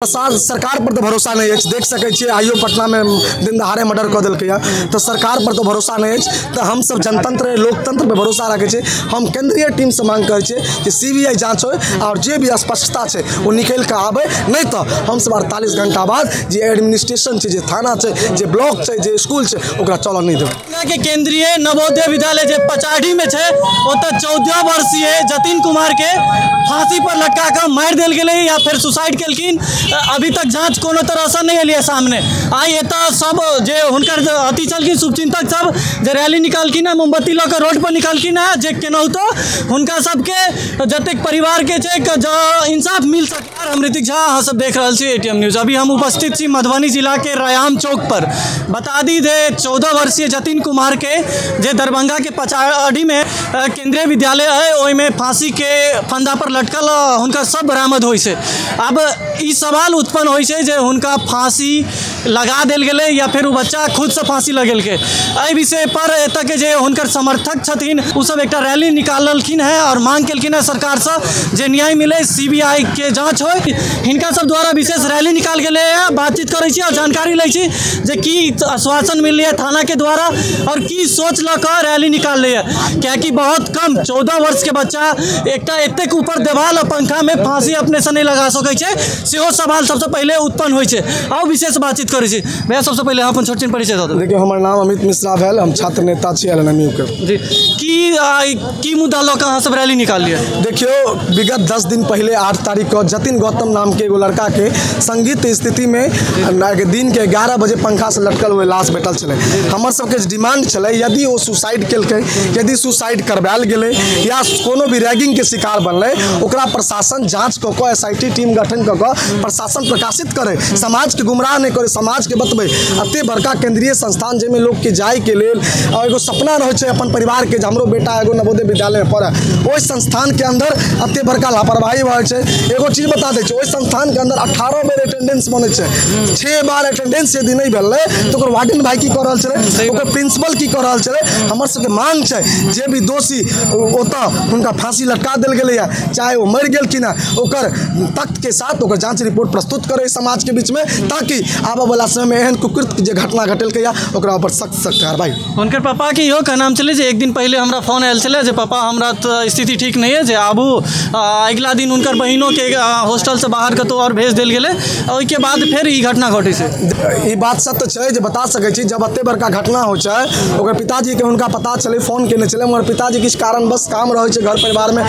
सरकार पर तो भरोसा नहीं है। देख सकै छियै आइयो पटना में दिन दहाड़े मर्डर कऽ देलकै है, तो सरकार पर तो भरोसा नहीं है। तो हम सब जनतंत्र लोकतंत्र पर भरोसा रखै छियै। हम केंद्रीय टीम से मांग करै छियै कि सीबीआई जांच हो और जे भी स्पष्टता छै वो निकलि कऽ आबै, नहीं तो हम सब 48 घंटा बाद जे एडमिनिस्ट्रेशन छै, जे थाना छै, जे ब्लॉक छै, जे स्कूल छै, ओकरा चलऽ नहीं देबै। के केंद्रीय नवोदय विद्यालय जे पचाढ़ी में छै ओतऽ 14 वर्षीय जतिन कुमार के फांसी पर लटका कऽ मारि देल गेलै या फिर सुसाइड केलखिन। अभी तक जांच कोनो तरह से नहीं एलियै सामने। आइ एतऽ सब जे हुनकर अथी छलखिन शुभचिंतक सब जे रैली निकालखिन है, मोमबत्ती लऽ कऽ रोड पर निकालखिन है, जे केनाहुतो हुनका सबके जतेक परिवार के छै इंसाफ मिल सके। हम ऋतिक झा, अहाँ सब देख रहल छी एटीएम न्यूज। अभी हम उपस्थित छी मधुबनी जिला के रयाम चौक पर। बता दी जे 14 वर्षीय जतिन कुमार के जे दरभंगा के पचाढ़ी में केंद्रीय विद्यालय है ओहिमे फांसी के फंदा पर लटकल हुनका सब बरामद होइ छै। अब ई सवाल उत्पन्न होइ छै जे हुनका फांसी लगा देल गेलै या फिर ओ बच्चा खुदसँ फांसी लगेलकै। एहि विषय पर एतऽ के जे हुनकर समर्थक छथिन ओ सब एकटा रैली निकाललखिन हेँ और मांग केलखिन हेँ सरकारसँ जे न्याय मिले, सीबीआई के जाँच हो। हिनका सब द्वारा विशेष रैली निकाल गेलै है। बातचीत करै छी और जानकारी लै छी जे की आश्वासन मिललै है थाना के द्वारा और की सोच लऽ कऽ रैली निकाललै है। कियाकि बहुत कम 14 वर्ष के बच्चा एकटा एतेक ऊपर देवाल और पंखा में फांसी अपने से नहीं लगा सकै छै, सेहो सवाल सबसे पहिले उत्पन्न होइ छै। आउ विशेष बातचीत करै छी। भैया सबसे पहिले अपन छोट छिन परिचय दऽ दियौ। देखियौ, हमर नाम अमित मिश्रा भेल, हम छात्र नेता छी एलएनएमयू के। जी, की मुद्दा लऽ कऽ अहाँ सब रैली निकाललियै? देखियौ, विगत 10 दिन पहिले 8 तारीख के जतिन गौतम नाम के एगो लड़का के संगीत स्थिति में दिन के 11 बजे पंखा से लटकल हुए लाश भेटल छलै। हमर सबके डिमांड छलै यदि ओ सुसाइड केलकै, यदि सुसाइड करवायल गेलै या कोनो भी रैगिंग के शिकार बनलै, ओकरा प्रशासन जाँच कऽ कऽ एसआईटी टीम गठन कऽ कऽ प्रशासन प्रकाशित करे, समाज के गुमराह नहीं करे, समाज के बतबै। एते बड़का केंद्रीय संस्थान जाहिमे लोकके जाइके लेल एगो सपना रहै छै अपन परिवार के जे हमरो बेटा एगो नवोदय विद्यालय में पढ़े, ओहि संस्थान के अंदर एते बड़का लापरवाही भऽ छै। एगो चीज बता दै छी, ओहि संस्थान के अंदर 18 बेर अटेंडेंस बनै छै, 6 बार अटेंडेंस यदि नहि भेलै तऽ ओकर वार्डन भाई की कऽ रहल छलै, ओकर प्रिंसिपल की कऽ रहल छलै। हमर सबके मांग छै जे भी दोषी ओतऽ हुनका फांसी लटका देल गेलैए, चाहे ओ मरि गेलखिन हँ, ओकर तथ्य के साथ ओकर जांच रिपोर्ट प्रस्तुत करे समाज के बीच में, ताकि आबऽ वाला समय में एहन कुकृत्य जे घटना घटेलकै या ओकरा ऊपर सख्त सख्त कार्रवाई। हुनकर पापा के इहो कहनाम छलै जे एक दिन पहिले हमरा फोन आयल छलै जे पापा हमरा तऽ स्थिति ठीक नहीं है जे आबू। अगिला दिन हुनकर बहिनो के हॉस्टल से बाहर कतौ और भेज देल गेलै, ओहिके बाद फेर ई घटना घटै छै। ई बात सत्य छै जे बता सकै छी, जब एते बड़का घटना होइ छै ओकर पिताजी के हुनका पता छलै, फोन केने छलै, मगर पिताजी किछु कारणवश काम रहै छै घर परिवार में,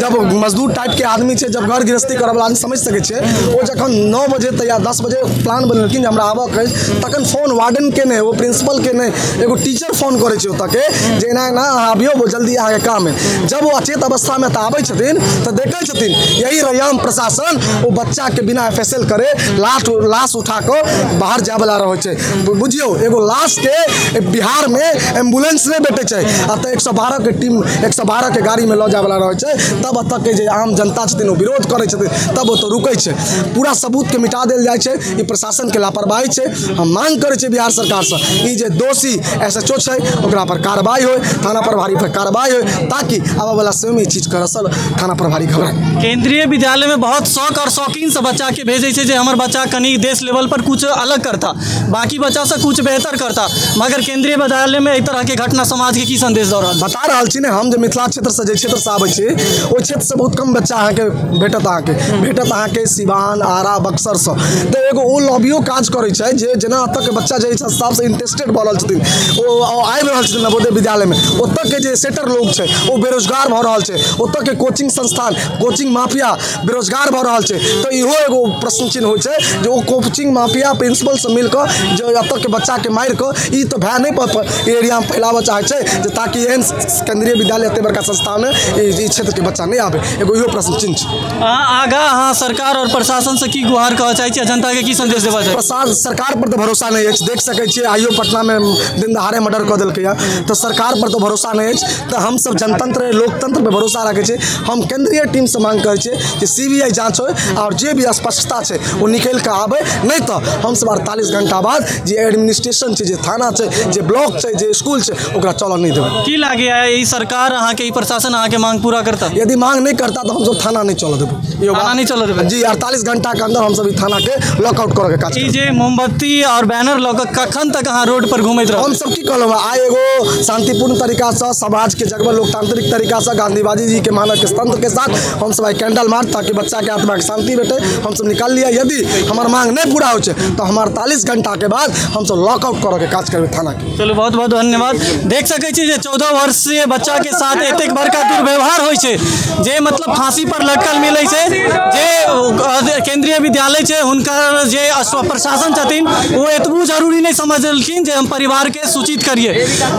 जब मजदूर टाइप के आदमी छै, जब घर गृहस्थी करऽ वाला आदमी समझ सकै छै, ओ जखन 9 बजे तऽ या 10 बजे प्लान बनेलखिन जे हमरा आबऽ के, तखन फोन वार्डन के नहि, ओ प्रिंसिपल के नहि, एगो टीचर फोन करै छै ओतऽ के जे एना एना अहाँ अबियौ जल्दी अहाँके काम है। जब ओ अचेत अवस्थामे तऽ आबै छथिन तऽ देखै छथिन यही रयाम प्रशासन ओ बच्चाके बिना एफएसएल करे लाश उठा कऽ बाहर जायवला रहै छै। बुझियौ, एगो लाशके बिहारमे एम्बुलेंस नहि भेटै छै, एतऽ 112 के टीम 112 के गाड़ीमे लऽ जायवला रहै छै। तब एतऽ के जे आम जनता छथिन ओ विरोध करै छथिन, तब ओतऽ रुकै छै, पूरा सबूतके मिटा देल जाइ छै। ई प्रशासनके लापरवाही छै। हम मांग करै छियै बिहार सरकारसँ ई जे दोषी एसएचओ छै ओकरा पर कार्रवाई होय, थाना प्रभारी पर कार्रवाई होय, ताकि आबऽ वाला समय में ई चीज करऽ थाना प्रभारी घबराए। केंद्रीय विद्यालय में बहुत शौक और शौकीन से बच्चा के भेजै छै जे हमर बच्चा कनी देश लेवल पर कुछ अलग करता, बाकी बच्चा से कुछ बेहतर करता, मगर केंद्रीय विद्यालय में एहि तरह के घटना समाज के की संदेश दऽ रहल? बता रहल छी ने, हम जे मिथिला क्षेत्रसँ जे क्षेत्रसँ आबै छी ओहि क्षेत्रसँ बहुत कम बच्चा अहाँके भेटत, अहाँके भेटत अहाँके सिवान, आरा, बक्सरसँ। तऽ एगो ओ लॉबियो काज करै छै जे जेना एतऽके बच्चा जे हिसाबसँ इंटरेस्टेड भऽ रहल छथिन ओ आबि रहल छथिन नवोदय विद्यालयमे, ओतऽके जे सेटर लोग छै ओ बेरोजगार भऽ रहल छै, ओतऽके कोचिंग संस्थान कोचिंग माफिया बेरोजगार भऽ रहल छै। तऽ इहो एगो प्रश्न चिन्ह होइ छै जे ओ कोचिंग माफिया प्रिंसिपलसँ मिल कऽ जे एतऽके बच्चाके मारि कऽ ई तऽ भए नहि एरियामे फैलाबऽ चाहै छै जे ताकि एहन केंद्रीय विद्यालय एते बड़का संस्थानमे ई क्षेत्रके बच्चा नहि आबै, एगो इहो प्रश्न चिन्ह छै। आगाँ अहाँ सरकार और प्रशासन से की गुहार कहऽ चाहै छी, जनता के की संदेश देबऽ चाहै? सरकार पर तऽ भरोसा नहि अछि। देख सकै छियै आइयो पटनामे दिन दहाड़े मर्डर कऽ देलकै हँ, तऽ सरकार पर तऽ भरोसा नहि अछि। तऽ हमसब जनतंत्र लोकतंत्र पर भरोसा राखै छियै। हम केंद्रीय टीमसँ मांग करै छियै कि CBI जाँच होइ आओर जे भी स्पष्टता छै ओ निकलि कऽ आबै, नहि तऽ हमसब 48 घंटा बाद जे एडमिनिस्ट्रेशन छै, जे थाना छै, जे ब्लॉक छै, जे स्कूल छै, ओकरा चलऽ नहि देबै। की लागैया ई सरकार अहाँके, ई प्रशासन अहाँके मांग पूरा करता? यदि मांग नहि करता तऽ हमसब थाना नहि चलऽ देबै। थाना नहि चलऽ देबै? जी, 48 घंटा के अंदर हमसब ई थाना के लॉकआउट करऽ के काज। ई जे मोमबत्ती और बैनर लऽ कऽ कखन तक अहाँ रोड पर घुमैत रहब? हमसब की कहलहुँ, आइ एगो शांतिपूर्ण तरीकासँ समाजके जगबऽ, लोकतांत्रिक तरीकासँ गांधीवादी जी के मानक तंत्र के साथ हमसब आइ कैंडल मार्च, ताकि बच्चाके आत्माके शांति भेटै, हमसब निकाल लिअ। यदि हमर मांग नहि पूरा होइ छै तऽ हम 48 घंटाके बाद हमसब लॉकआउट करऽ के काज करबै थानाके। चलू, बहुत बहुत धन्यवाद। देख सकै छी जे 14 वर्षीय बच्चाके साथ एतेक बड़का दुर्व्यवहार होइ छै जे मतलब फांसी पर लटकल मिलै छै। जे केंद्रीय विद्यालय छै हुनकर जे प्रशासन छथिन ओ एतबो जरूरी नहि समझलखिन जे हम परिवारके सूचित करिए।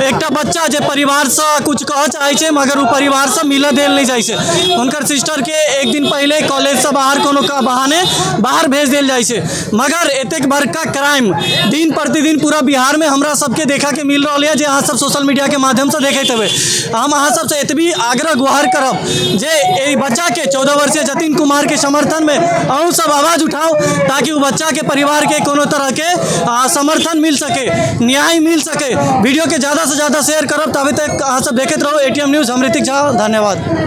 एकटा बच्चा जे परिवारसँ कुछ कहऽ चाहै छै मगर ओ परिवारसँ मिलऽ देल नहि जाइ छै। हुनकर सिस्टरके एक दिन पहिले कॉलेजसँ बाहर कोनो बहाने बाहर भेज देल जाइ छै। मगर एतेक बड़का क्राइम दिन प्रतिदिन पूरा बिहारमे हमरा सबके देखऽके मिल रहल यऽ, जे अहाँ सब सोशल मीडियाके माध्यमसँ देखैत हेबै। हम अहाँ सबसँ एतबी आग्रह गुहार करब जे एहि बच्चाके 14 वर्षीय जतिन कुमारके समर्थनमे अहूँ सब आवाज़ उठाओ, ताकि वो बच्चाके परिवारके कोनो तरहके समर्थन मिल सके, न्याय मिल सके। वीडियो के ज़्यादा से ज़्यादा शेयर करब। तभी तक अहाँ सब देखैत रहू ATM news. हम ऋतिक झा, धन्यवाद।